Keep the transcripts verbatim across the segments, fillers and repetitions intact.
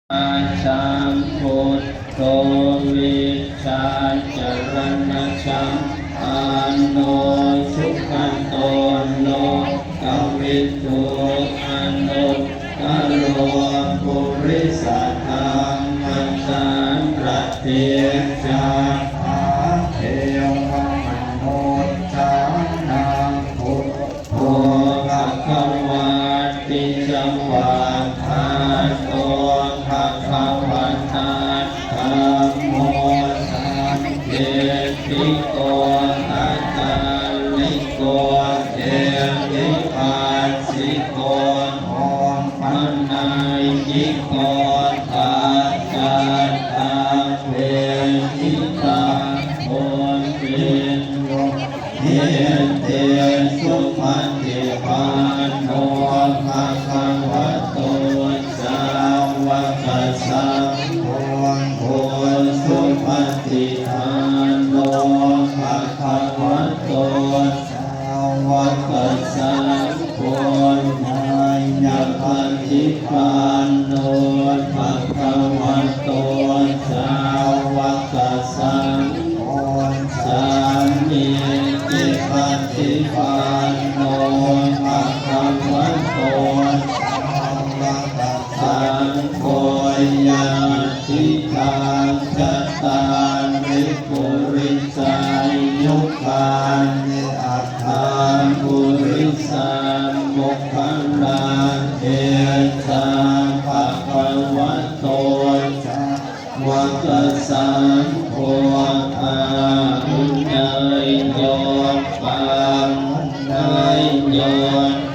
Sambud dho vijjācaraṇasampanno sugato lokavidū anuttaro purisadammasārathi satthā devamanussānaṃ buddho bhagavāti. Svākkhāto bhagavatā dhammo sandiṭṭhiko akāliko ehipassiko opanayiko paccattaṃ veditabbo viññūhīti. Supaṭipanno bhagavato sāvakasaṅgho, ujupaṭipanno bhagavato sāvakasaṅgho, ñāyapaṭipanno bhagavato sāvakasaṅgho, sāmīcipaṭipanno bhagavato sāvakasaṅgho, yadidaṃ cattāri purisayugāni aṭṭha purisapuggalā, esa bhagavato sāvakasaṅgho, āhuneyyo pāhuneyyo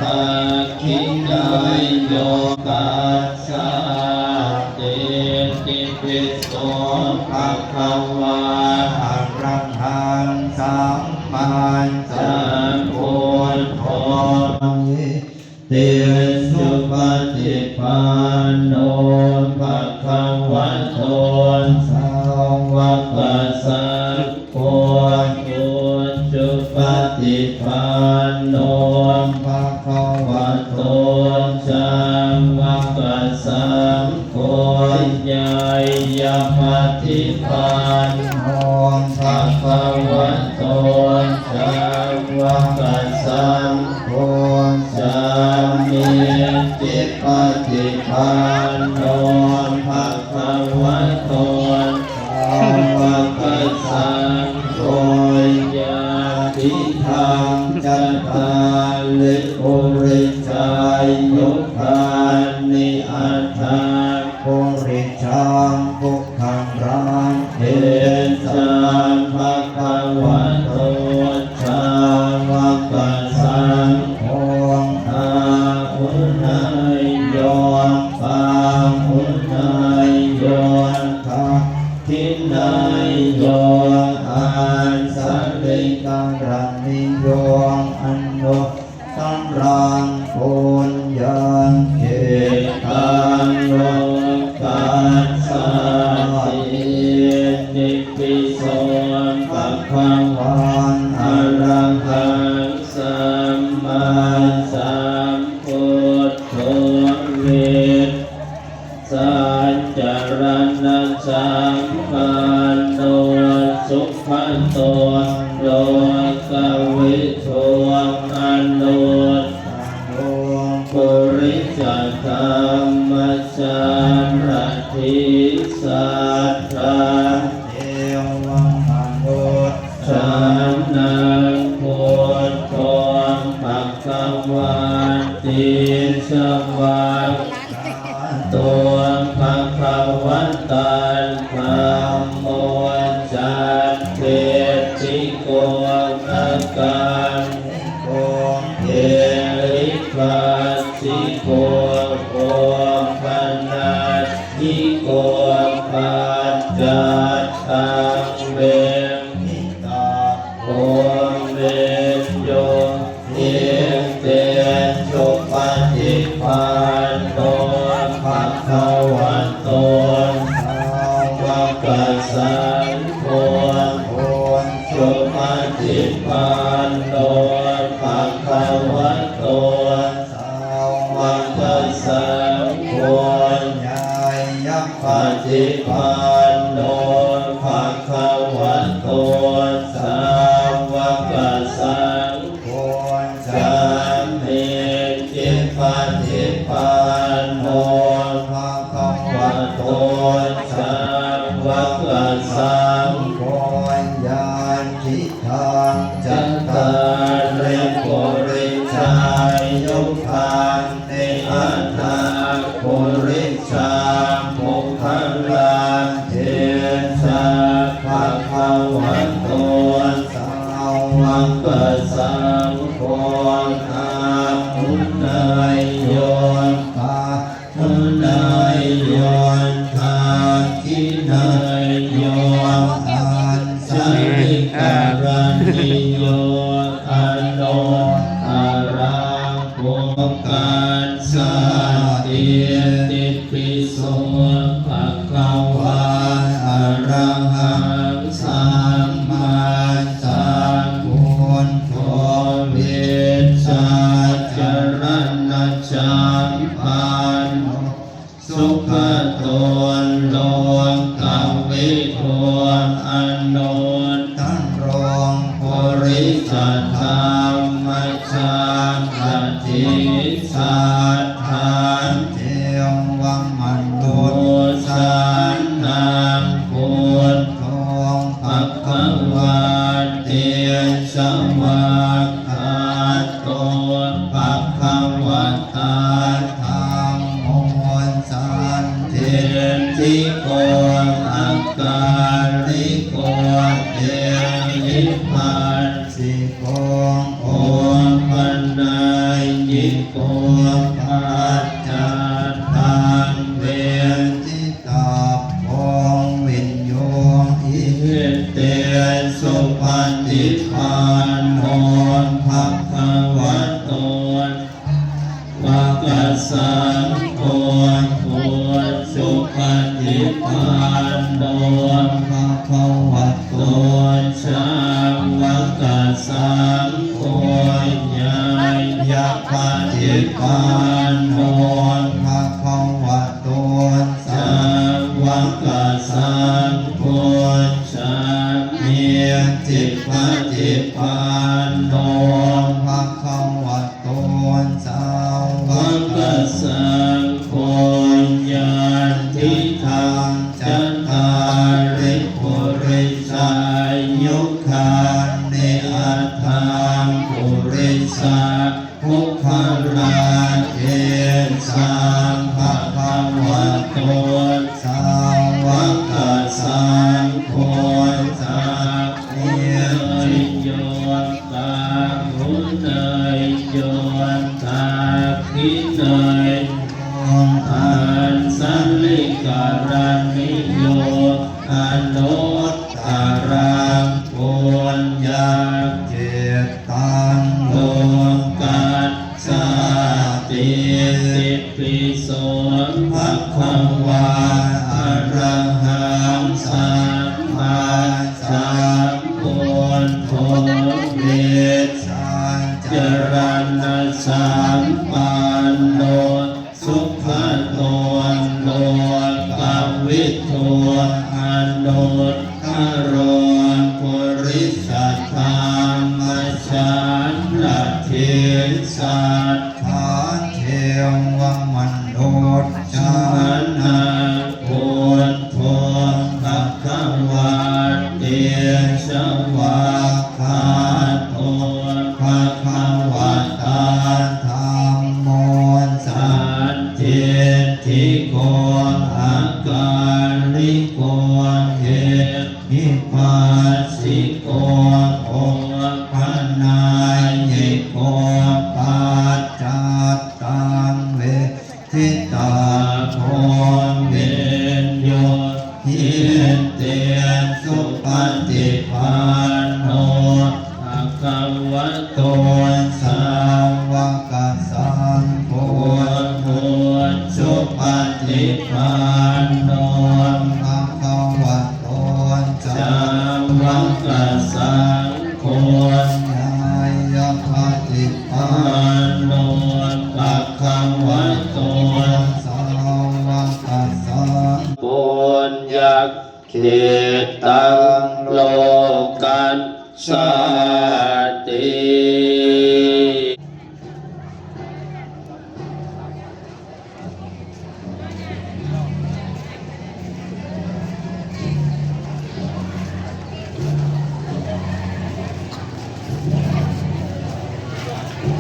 dakkhiṇeyyo pacchā. Itipi so bhagavā arahaṃ sammāsambuddho. Iti supaṭipanno bhagavato sāvakasaṅgho, ujupaṭipanno bhagavato sāvakasaṅgho, ñāyapaṭipanno bhagavato sāvakasaṅgho, sāmīcipaṭipanno bhagavato sāvakasaṅgho, yadidaṃ cattāri purisayugāni aṭṭha purisapuggalā, esa bhagavato sāvakasaṅgho, āhuneyyo pāhuneyyo dakkhiṇeyyo añjalikaraṇīyo anuttaraṃ puññakkhettaṃ lokassāti. Itipi so bhagavā arahaṃ sammāsambuddho vijjācaraṇasampanno sugato lokavidū anuttaro purisadammasārathi satthā devamanussānaṃ buddho bhagavāti. Svākkhāto bhagavatā dhammo sandiṭṭhiko akāliko ehipassiko opanayiko paccattaṃ veditabbo viññūhīti. Supaṭipanno bhagavato sāvakasaṅgho, ujupaṭipanno bhagavato sāvakasaṅgho, ñāya Paṭipanno bhagavato sāvakasaṅgho, sāmīcipaṭipanno bhagavato sāvakasaṅgho, yadidaṃ cattāri purisayugāni aṭṭha purisapuggalā, esa bhagavato sāvakasaṅgho, āhuneyyo pāhuneyyo dakkhiṇeyyo añjalikaraṇīyo anuttaraṃ puññakkhettaṃ. Itipi so bhagavā arahaṃ sammāsambuddho vijjācaraṇasampanno sugato lokavidū anuttaro purisadammasārathi satthā devamanussānaṃ buddho bhagavāti. Svākkhāto bhagavatā dhammo sandiṭṭhiko akāliko ehipassiko opanayiko paccattaṃ veditabbo viññūhīti. Supaṭipanno bhagavato sāvakasaṅgho, ujupaṭipanno bhagavato sāvakasaṅgho, ñāyapaṭipanno bhagavato sāvakasaṅgho, sāmīcipaṭipanno bhagavato sāvakasaṅgho, yadidaṃ cattāri purisayugāni aṭṭha purisapuggalā, esa bhagavato sāvakasaṅgho, sāmīciyo pāhuneyyo dakkhiṇeyyo añjalikaraṇīyo anuttaraṃ puññakkhettaṃ lokassāti. Itipi so bhagavā arahaṃ sammāsambuddho vijjācaraṇasampanno sugato lokavidū anuttaro purisadammasārathi satthā devamanussānaṃ buddho bhagavāti. Svākkhāto bhagavatā dhammo sandiṭṭhiko akāliko ehipassiko opanayiko paccattaṃ veditabbo viññūhīti. Supaṭipanno bhagavato sāvakasaṅgho, ujupaṭipanno bhagavato Khittaṃ lokassāti.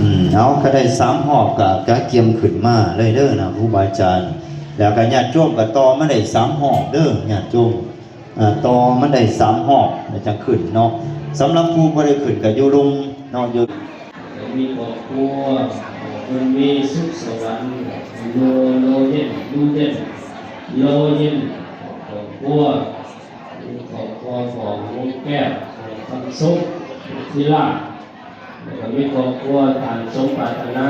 อืม เอา ก็ได้สามรอบ ก็ ก็เกียมขึ้นมาเลยเด้อนะ ครูบาอาจารย์ แล้วก็ญาติโยมก็ต่อมาได้สามรอบเด้อ ญาติโยม อ่า ต่อมาได้สามรอบ แล้วจั่งขึ้นเนาะ สำหรับผู้บ่ได้ขึ้นก็อยู่ลุ่มเนาะ อยู่ มีครอบครัว คนมีสุขสวรรค์ โล โลเย็น อยู่เย็น โลเย็น ครอบครัว มีครอบครัวของลุงแก้ว คำสุข ธิราช แล้วก็มีครอบครัวตามสมปรารถนา